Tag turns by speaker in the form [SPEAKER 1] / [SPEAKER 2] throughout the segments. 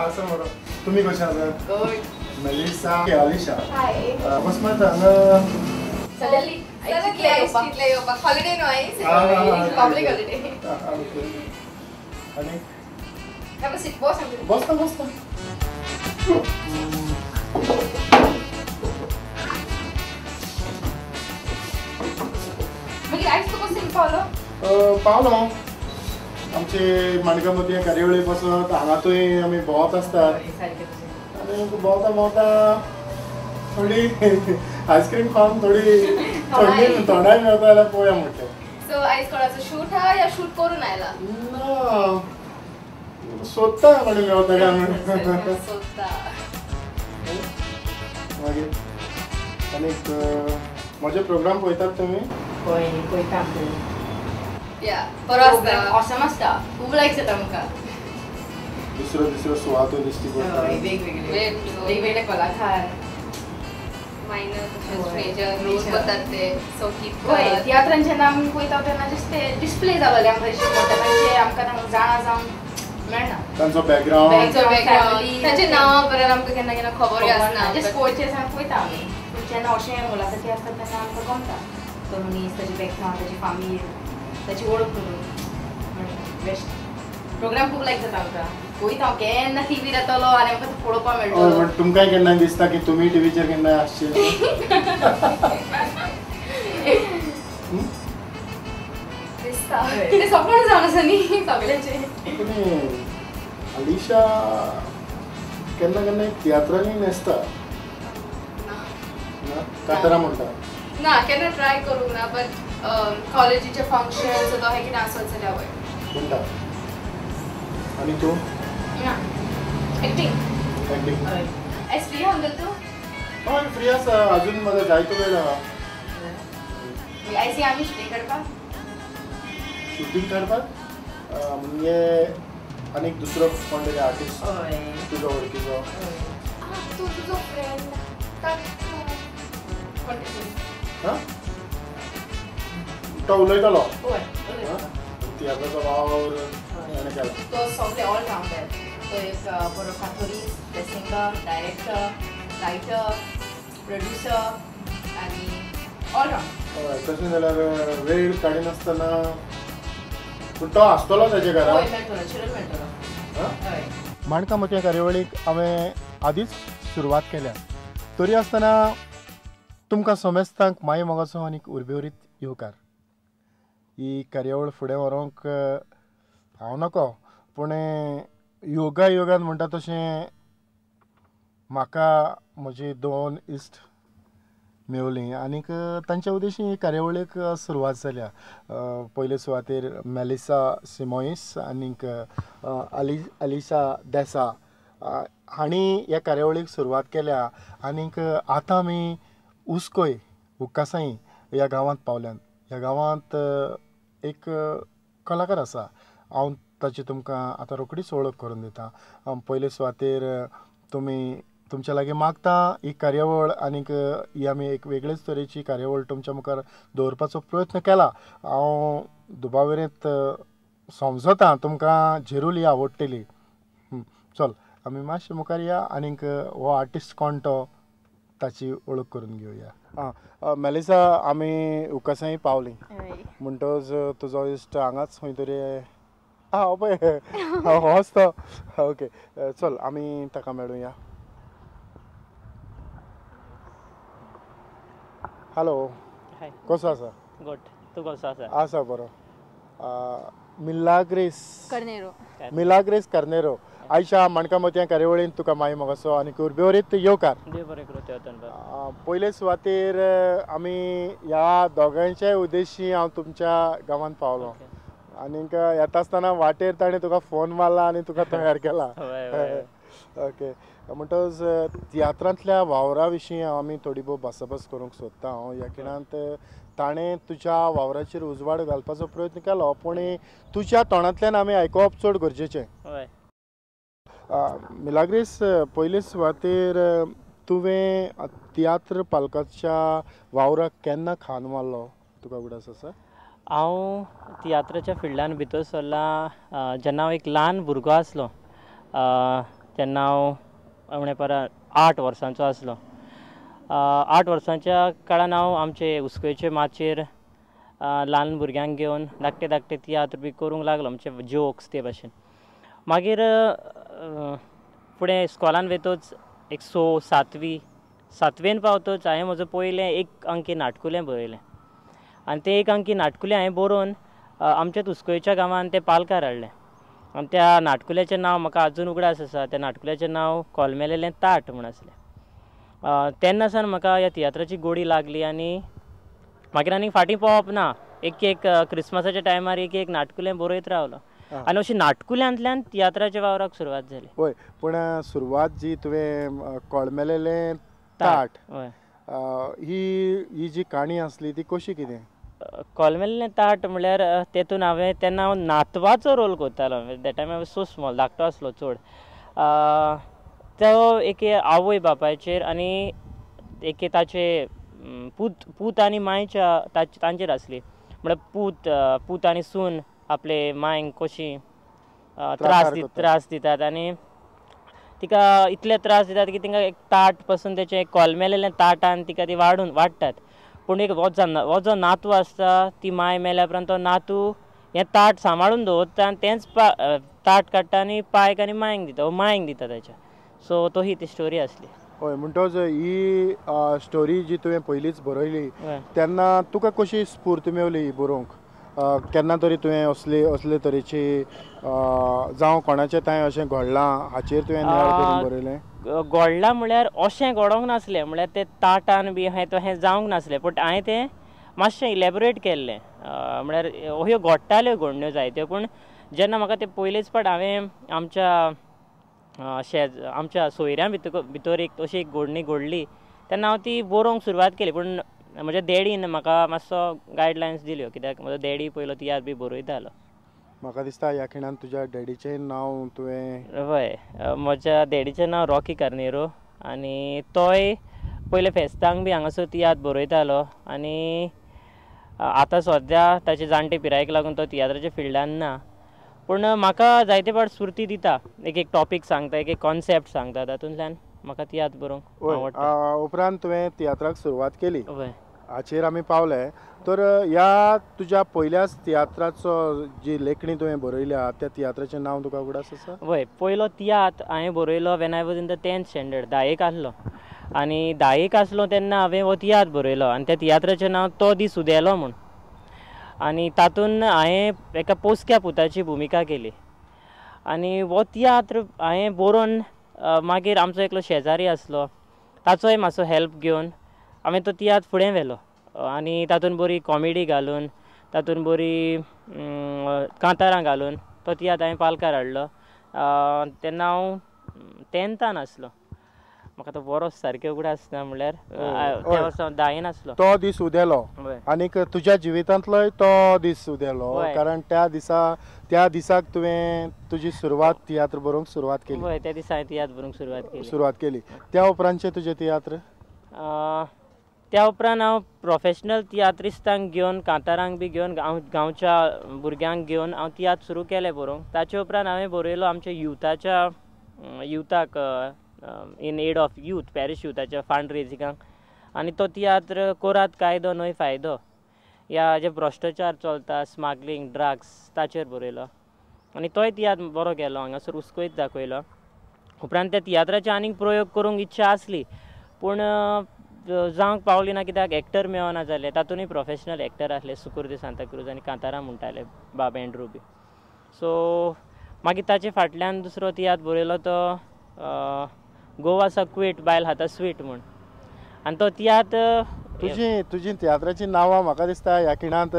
[SPEAKER 1] आसा बरो. तुमी कशें आसा?
[SPEAKER 2] गुड.
[SPEAKER 1] मेलिसा, अलिशा.
[SPEAKER 2] हाय.
[SPEAKER 1] अकस्मात हांगा
[SPEAKER 2] सडनली आयज येवपाक हॉलिडे न्हू आयज, पब्लीक हॉलिडे.
[SPEAKER 1] ओके. आनी
[SPEAKER 2] बस
[SPEAKER 1] बसता बसता.
[SPEAKER 2] मागीर आयज तूं कसो पावलो?
[SPEAKER 1] पावलो आमचे माणका मोतयां कार्यावळी पासत हांगा थंय आमी भोंवत आसतात आनी भोंवता भोंवता थोडी आयस्क्रीम खावन थोडी थंडी थोंडाय मेळता जाल्यार पळोवया म्हटलें.
[SPEAKER 2] सो आयज कोणाचो शूट आहा या शूट करून आयला?
[SPEAKER 1] ना, सोदता कोणी मेळता काय म्हणून
[SPEAKER 2] सोदता.
[SPEAKER 1] मागीर आनीक म्हजे प्रोग्राम पळयतात तुमी?
[SPEAKER 3] पळय पळयता.
[SPEAKER 2] या, बरो आसता,
[SPEAKER 3] ऑसम आसता, खूब लायक जाता आमकां.
[SPEAKER 1] दुसऱ्यो दुसऱ्यो सुवातो दिश्टी पडटा,
[SPEAKER 3] वेगवेगळे वेगवेगळे कलाकार,
[SPEAKER 2] मायनर तशेंच मेजर रोल करतात ते संगीत.
[SPEAKER 3] हय, तियात्रान जेन्ना आमी पळयता तेन्ना जस्ट ते डिस्प्ले जालेले आमकां दिश्टी पडटा, तांचे आमकां जाणा जावन मेळना
[SPEAKER 1] तांचो बॅकग्रावंड,
[SPEAKER 2] तांचे नांवां पर्यंत आमकां केन्ना केन्ना खबरूय आसना.
[SPEAKER 3] जस्ट पळोवचें आसा पळयता आमी. पूण जेन्ना अशें मुलाखती आसता तेन्ना आमकां गमता तो मनीस, ताची बॅकग्रावंड, ताची फामील, ताची वळख करून. बेस्ट प्रोग्राम खूब लायक जाता आमकां. पळयता हांव केन्ना टिवीर येतलो आनी आमकां तो पळोवपाक मेळटलो.
[SPEAKER 1] तुमकांय केन्ना दिसता की तुमी टिवीचेर केन्ना आसचे?
[SPEAKER 2] दिसता तें सपन जावन आसा न्ही सगळ्यांचें.
[SPEAKER 1] अलिशा केन्ना केन्ना तियात्रांनी न्हेसता ना? कातरा म्हणटा
[SPEAKER 2] ना, केन्ना ट्राय करूंक ना, बट कॉलेजीचे फंक्शन सुद्दां हें कितें आसत जाल्यार वय
[SPEAKER 1] म्हणटा. आनी तूं?
[SPEAKER 3] ना, एक्टींग.
[SPEAKER 1] एक्टींग.
[SPEAKER 3] आयज फ्री आहा अंकल तूं?
[SPEAKER 1] हय फ्री आसा, अजून म्हाका जायतो वेळ आहा.
[SPEAKER 3] आयज आमी शुटींग काडपाक?
[SPEAKER 1] शुटींग काडपाक म्हणजे आनीक दुसरो कोण तरी आर्टिस्ट तुजो वळखीचो?
[SPEAKER 2] तूं तुजो फ्रेंड कोण?
[SPEAKER 1] हां, तो उलयतलो तियात्राचो वावर ताणें केला.
[SPEAKER 3] तो सगळे ऑल रावंडर, तो एक बरो कातोरी, सिंगर, डायरेक्टर, रायटर, प्रोड्युसर आनी ऑल रावंड.
[SPEAKER 1] हय, तशें जाल्यार वेळ काडिनासतना पूण तो आसतलो ताजे घरा?
[SPEAKER 3] हय, मेळटलो, शुअर मेळटलो. हय.
[SPEAKER 1] माणका मोतयां कार्यावळीक हांवें आदींच सुरवात केल्या, तरी आसतना तुमकां समेस्तांक माई मोगाचो आनीक उर्बेवरीत येवकार. ही कार्यावळ फुडें व्हरूंक हांव नको, पूण योगा योगान म्हणटा तशें म्हाका म्हजी दोन इश्ट मेवलीं आनीक तांच्या उद्देशी ही कार्यावळीक सुरवात जाल्या. पयले सुवातेर मेलिसा सिमोईस आनीक अलिशा देसा हांणी ह्या कार्यावळीक सुरवात केल्या. आनीक आतां आमी उसकोय उक्कासाई ह्या गांवांत पावल्यात. ह्या गांवांत एक कलाकार आसा, हांव ताची तुमकां आतां रोखडीच वळख करून दिता. पयले सुवातेर तुमी तुमच्या लागीं मागता ही कार्यावळ आनीक ही आमी एक वेगळेच तरेची कार्यावळ तुमच्या मुखार दवरपाचो प्रयत्न केला. हांव दुबाविरेंत समजता तुमकां जरूर ही आवडटली. चल आमी मातशे मुखार या आनीक हो आर्टिस्ट कोण तो ताची वळख करून घेवया. आं मेलिसा, आमी उकासांय पावली म्हणटच तुजो इश्ट हांगाच खंय तरी आं पळय होच तो. ओके, चल आमी ताका मेळुया. हॅलो, कसो आसा?
[SPEAKER 4] गुड, तूं कसो आसा?
[SPEAKER 1] आसा बरो. मिलाग्रेस
[SPEAKER 2] कर्नेरो.
[SPEAKER 1] मिलाग्रेस कर्नेरो, आयच्या माणका मोतयां कार्यावळींत तुका माई मोगाचो आनी उर्बेवरीत येवकार.
[SPEAKER 4] देव बरें करूं देवतन.
[SPEAKER 1] पयले सुवातेर आमी ह्या दोगांयच्याय उद्देशी हांव तुमच्या गांवांत पावलो आनीक येता आसतना वाटेर ताणें तुका फोन मारला आनी तुका तयार केला. ओके, म्हणटच तियात्रांतल्या वावरा विशीं आमी थोडी भोव भासाभास करूंक सोदता. हांव ह्या खिणांत ताणें तुज्या वावराचेर उजवाड घालपाचो प्रयत्न केलो, पूण तुज्या तोंडांतल्यान आमी आयकुवप चड गरजेचें. मिलाग्रेस, पयले सुवातेर तुवें तियात्र पालकाच्या वावराक केन्ना खान मारलो, तुका उगडास आसा?
[SPEAKER 4] हांव तियात्राच्या फिल्डान भितर सरलां जेन्ना हांव एक ल्हान भुरगो आसलो. तेन्ना हांव उणें परा 8 वर्सांचो आसलो. 8 वर्सांच्या काळान हांव आमचे उस्केचे माचयेर ल्हान भुरग्यांक घेवन धाकटे धाकटे तियात्र बी करूंक लागलो, आमचे जोक्स ते भाशेन. मागीर फुडें इस्कॉलान वयतच एक 6 सातवेन पावतच हांवें म्हजो पयलें एक अंकी नाटकुलें बरयलें आनी तें एक अंकी नाटकुलें हांवें बरोवन आमच्या तुस्कोयच्या गांवांत तें पालकार हाडलें. आनी त्या नाटकुल्याचें नांव म्हाका आजून उगडास आसा, त्या नाटकुल्याचें नांव कोलमेलेलें ताट म्हूण आसलें. तेन्ना सावन म्हाका ह्या तियात्राची गोडी लागली आनी मागीर आनी फाटीं पळोवप ना. एक एक क्रिसमसाच्या टायमार एक एक नाटकुलें बरयत रावलो आनी अशी नाटकुल्यांतल्यान तियात्राच्या वावराक सुरवात जाली.
[SPEAKER 1] हय, पूण सुरवात जी तुवें कोळमेलेलें ताट ही जी काणी आसली ती कशी कितें?
[SPEAKER 4] कोलमेल्लें ताट म्हणल्यार तेतून हांवें तेन्ना हांव नातवाचो रोल करतालो. That time I was so small, धाकटो आसलो चड. तो एके आवय बापायचेर आनी एके ताचे पूत पूत आनी मांयच्या तांचेर आसली. म्हळ्यार पूत आनी सून आपले मांयक कशी त्रास दितात आनी तिका इतले त्रास दितात की तिका एक ताट पसून तेचें कोलमेलेलें ताटान तिका ती वाडटात. पूण एक हो जो नातू आसता ती माय मेल्या उपरांत तो नातू हें ताट सांबाळून दवरता आनी तेंच ताट काडटा आनी पायक आनी मांयक दिता, वो मांयक दिता ताच्या. सो तो ही ती स्टोरी आसली.
[SPEAKER 1] हय, म्हणटच ही स्टोरी जी तुवें पयलींच बरयली तेन्ना तुका कशी स्फूर्त मेवली ही बरोवंक? केन्ना तरी तुवें असले असले तरेची जावं कोणाचें थंय अशें घडलां हाचेर तुवें नियाळ करून बरयलें?
[SPEAKER 4] घडलां म्हळ्यार अशें घडोवंक नासलें, म्हळ्यार तें ताटान बी हें तो हें जावंक नासलें, पूण हांवें तें मातशें इलेबोरेट केल्लें. म्हळ्यार ह्यो घडटाल्यो घडण्यो जायत्यो, पूण जेन्ना म्हाका तें पयलेच फावट हांवें आमच्या आमच्या सोयऱ्यां भितर एक अशी एक घडणी घडली तेन्ना हांव ती बरोवंक सुरवात केली. पूण म्हज्या डॅडीन म्हाका मातसो गायडलायन्स दिल्यो, कित्याक म्हजो डॅडी पयलो तियात्र बी बरयतालो.
[SPEAKER 1] म्हाका दिसता ह्या खिणान तुज्या डॅडीचें नांव तुवें?
[SPEAKER 4] हय, म्हज्या डॅडीचें नांव रॉकी कार्नेरो आनी तोय पयले फेस्तांक बी हांगासर तियात्र बरयतालो आनी आतां सद्या ताचे जाणटे पिरायेक लागून तो तियात्राच्या फिल्डान ना, पूण म्हाका जायते फावट स्फूर्ती दिता, एक एक टॉपीक सांगता, एक एक कॉन्सेप्ट सांगता, तातूंतल्यान म्हाका तियात्र बरोवंक आवडटा.
[SPEAKER 1] उपरांत तुवें तियात्राक सुरवात केली,
[SPEAKER 4] हय,
[SPEAKER 1] हाचेर आमी पावले. तर ह्या तुज्या पयल्याच तियात्राचो जी लेखणी तुवें बरयल्या त्या तियात्राचें नांव तुका उगडास आसा?
[SPEAKER 4] हय, पयलो तियात्र हांवें बरयलो when I was in the 10th standard, 10 आसलो आनी 10 आसलो तेन्ना हांवें हो तियात्र बरयलो आनी त्या तियात्राचें नांव तो दीस उदेलो म्हूण. आनी तातूंत हांवें एका पोसक्या पुताची भुमिका केली आनी हो तियात्र हांवें बरोवन मागीर आमचो एकलो शेजारी आसलो ताचोय मातसो हेल्प घेवन हांवें तो तियात्र फुडें व्हेलो आनी तातूंत बरी कॉमेडी घालून, तातूंत बरी कांतारां घालून तो तियात्र हांवें पालकार हाडलो. तेन्ना हांव 10थान आसलो, म्हाका तो बरो सारकें उगडास ना, म्हणल्यार त्या वर्सा हांव 10 आसलो.
[SPEAKER 1] तो दीस उदेलो आनीक तुज्या जिवितांतलोय तो दीस उदेलो, कारण त्या दिसा त्या दिसाक तुवें तुजी सुरवात तियात्र बरोवंक सुरवात केली.
[SPEAKER 4] हय, त्या दिसा हांवें तियात्र बरोवंक सुरवात केली.
[SPEAKER 1] त्या उपरांतचे तुजे तियात्र?
[SPEAKER 4] त्या उपरांत हांव प्रोफेशनल तियात्रिस्तांक घेवन, कांतारांक बी घेवन, गांवच्या भुरग्यांक घेवन हांव तियात्र सुरू केले बरोवंक. ताचे उपरांत हांवें बरयलो आमच्या युथाच्या युथाक, in aid of youth, parish युथाच्या fund रेजिंगाक, आनी तो तियात्र कोरात कायदो न्हय फायदो ह्या जे भ्रश्टाचार चलता, स्मगलिंग, ड्रग्स ताचेर बरयलो आनी तोय तियात्र बरो गेलो, हांगासर उस्कोयत दाखयलो. उपरांत त्या तियात्राचे आनीक प्रयोग करूंक इच्छा आसली, पूण जावंक पावली ना, कित्याक एक्टर मेळना जाले. तातूंतय प्रोफेशनल एक्टर आसले सुकुर्दी सांताक्रूज आनी कांतारां म्हणटाले बाब एंड्रू बी. सो मागीर ताचे फाटल्यान दुसरो तियात्र बरयलो तो गोवा सा क्वीट बायल हाता स्वीट म्हूण, आनी तो तियात्र.
[SPEAKER 1] तुजी तुजी तियात्राची नांवां म्हाका दिसता ह्या खिणांत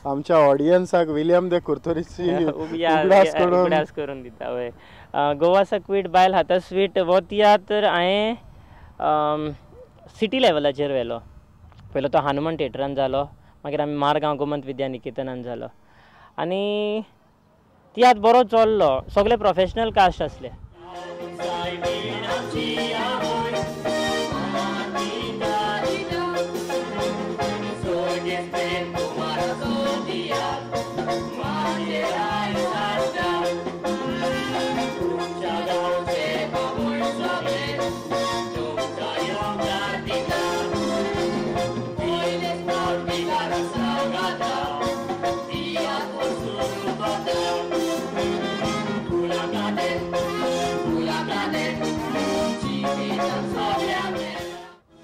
[SPEAKER 1] आमच्या ऑडियन्साक विलियम दे कुर्तोरीची उगडास करून दिता. हय, गोवा सा क्वीट बायल हाता स्वीट हो तियात्र हांवें सिटी लेवलाचेर व्हेलो. पयलो तो हनुमान थिएटरान जालो, मागीर आमी मारगांव गोमंत विद्या निकेतनान जालो आनी तियात्र बरो चल्लो, सगळे प्रोफेशनल कास्ट आसले.
[SPEAKER 5] तुमच्या गावचे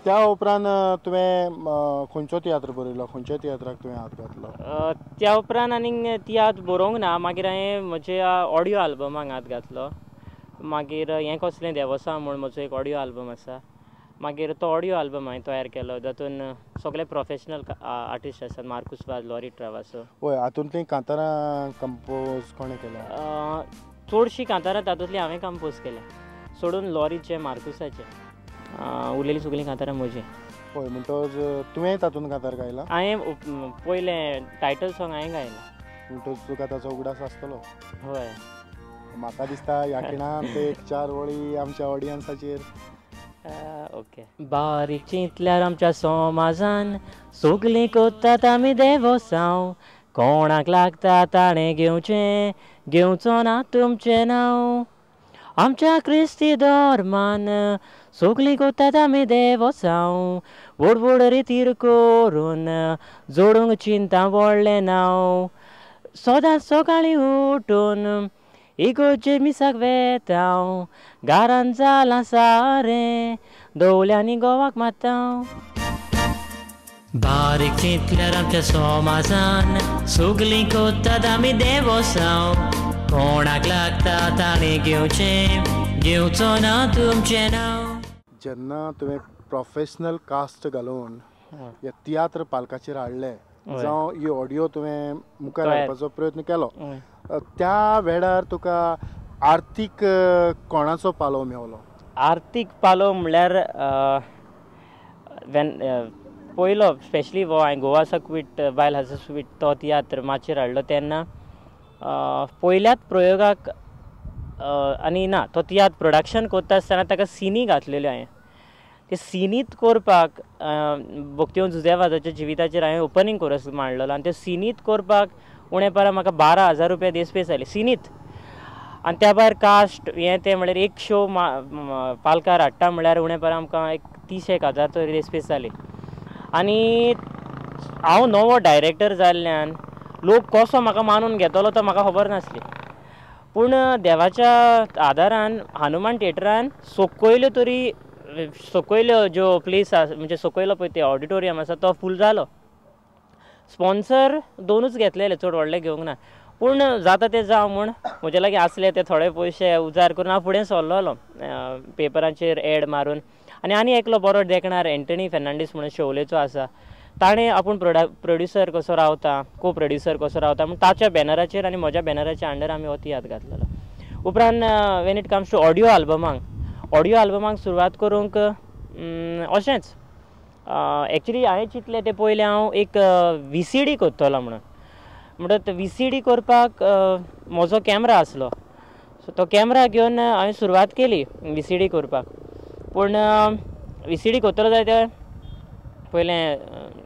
[SPEAKER 1] त्या उपरांत तुवें खंयचो तियात्र बरयलो, खंयच्या तियात्राक तुवें हात घातलो?
[SPEAKER 4] त्या उपरांत आनीक तियात्र बरोवंक ना. मागीर हांवें म्हज्या ऑडियो आल्बमाक हात घातलो. मागीर हें कसलें देवोसांव म्हूण म्हजो एक ऑडियो आल्बम आसा. मागीर तो ऑडियो आल्बम हांवें तयार केलो, जातून सगळे प्रोफेशनल आर्टिस्ट आसात, मार्कूस वाज, लॉरी ट्रावासो.
[SPEAKER 1] हय, हातूंतलीं कांतारां कंपोज कोणें केल्या?
[SPEAKER 4] चडशीं कांतारां तातूंतलीं हांवें कंपोज केल्या, सोडून लॉरीचें, मार्कुसाचें. उरलेलीं सगळीं कांतारां म्हजीं.
[SPEAKER 1] हय, म्हणटच तुवें तातूंत कांतार गायला?
[SPEAKER 4] हांवें पयलें टायटल सॉंग हांवें गायलां.
[SPEAKER 1] म्हणटच तुका ताचो उगडास आसतलो.
[SPEAKER 4] हय,
[SPEAKER 1] म्हाका दिसता ह्या खिणांत एक चार वळी आमच्या ऑडियन्साचेर.
[SPEAKER 4] ओके. बारीक चिंतल्यार आमच्या समाजान सगलीं कोत्तात आमी देवोसांव, कोणाक लागता ताणें घेवचें, घेवचो ना तुमचें नांव. आमच्या क्रिस्ती धर्मान सगलीं कोत्तात आमी देवोसांव, व्हड व्हड रितीर करून जोडूंक चिंता व्हडलें नांव. सदांच सकाळीं उठून इगोर्जे मिसाक वेता, घरान जालां सारें दवल्यांनी गोवाक मारता. बारीक चिंतल्यार आमच्या समाजान सगलीं कोत्तात आमी देवोसांव, कोणाक लागता ताणें घेवचें, घेवचो ना तुमचें नांव.
[SPEAKER 1] जेन्ना तुवें प्रोफेशनल कास्ट घालून हे तियात्र पालकाचेर हाडले, जावं ही ऑडियो तुवें मुखार हाडपाचो प्रयत्न केलो, त्या वेळार तुका आर्थीक कोणाचो पालव मेवलो?
[SPEAKER 4] आर्थीक पालव म्हणल्यार पयलो स्पेशली हो हांवें गोवा क्विट बायल हासा स्वीट तो तियात्र माचयेर हाडलो तेन्ना पयल्याच प्रयोगाक आनी ना तो तियात्र प्रोडक्शन करता आसतना ताका सिनी घातलेल्यो हांवें. ते सिनीत करपाक भक्तिवंत जुझे वाजाच्या जिविताचेर हांवें ओपनींग कोरस मांडलेलो आनी ते सिनीत करपाक उणें पारा म्हाका 12,000 रुपया देसपेस जाले सिनीत. आनी त्या भायर कास्ट हें तें म्हणल्यार एक शो पालकार हाडटा म्हणल्यार उणें पारा आमकां एक 30,000 तरी देसपेस जाली. आनी हांव नवो डायरेक्टर जाल्ल्यान लोक कसो म्हाका मानून घेतलो तो म्हाका खबर नासली, पूण देवाच्या आदारान हनुमान थिएटरान सकयल्यो तरी सकयल्यो ज्यो प्लेस आसा म्हणजे सकयलो पळय ते ऑडिटोरियम आसा तो फूल जालो. स्पॉन्सर दोनूच घेतलेले, चड व्हडले घेवंक ना, पूण जाता तें जावं म्हूण म्हजे लागीं आसले ते थोडे पयशे उजार करून हांव फुडें सरलेलो पेपरांचेर एड मारून. आनी आनी एकलो बरो देखणार एंटनी फेर्नांडीस म्हणून शोवलेचो आसा, ताणें आपूण प्रोड्युसर कसो रावता, को प्रोड्युसर कसो रावता म्हूण ताच्या बॅनराचेर आनी म्हज्या बॅनराच्या अंडर आमी हो तियात्र घातलेलो. उपरांत when it comes to audio आल्बमांक, audio आल्बमांक सुरवात करूंक अशेंच एक्चुली हांवें चिंतलें तें पयलें हांव एक VCD करतलो म्हणून. म्हणटच VCD करपाक म्हजो कॅमरा आसलो, सो तो कॅमरा घेवन हांवें सुरवात केली VCD करपाक. पूण VCD करतलो जाल्यार पयलें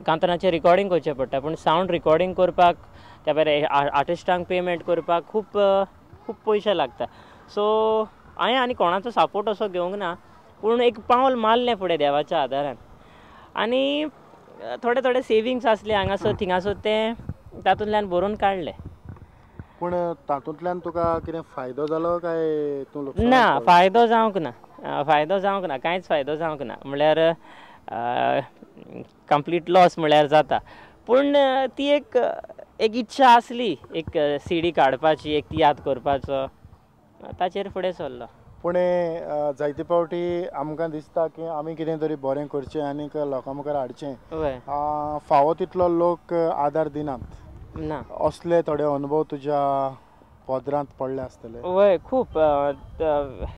[SPEAKER 4] कांतारांचें रिकॉर्डींग करचें पडटा, पूण सावंड रिकॉर्डींग करपाक त्या भायर आर्टिस्टांक पेमेंट करपाक खूब खूब पयशे लागता. सो हांवें आनी कोणाचो सपोर्ट असो घेवंक ना, पूण एक पावल मारलें फुडें देवाच्या आदारान. आनी थोडे थोडे सेविंग्स आसले हांगासर थिंगासर ते तातूंतल्यान बरोवन काडले.
[SPEAKER 1] पूण तातूंतल्यान तुका कितें फायदो जालो काय तूं
[SPEAKER 4] ना? फायदो जावंक ना, फायदो जावंक ना, कांयच फायदो जावंक ना, म्हणल्यार कंप्लीट लॉस म्हणल्यार जाता. पूण ती एक एक इच्छा आसली एक CD काडपाची, एक तियात्र करपाचो, ताचेर फुडें सरलो.
[SPEAKER 1] पूण जायते फावटी आमकां दिसता की आमी कितें तरी बरें करचें आनी लोकां मुखार हाडचें, फावो तितलो लोक आदार दिनात.
[SPEAKER 4] ना,
[SPEAKER 1] असले थोडे अनुभव तुज्या पदरांत पडले आसतले?
[SPEAKER 4] वय, खूब.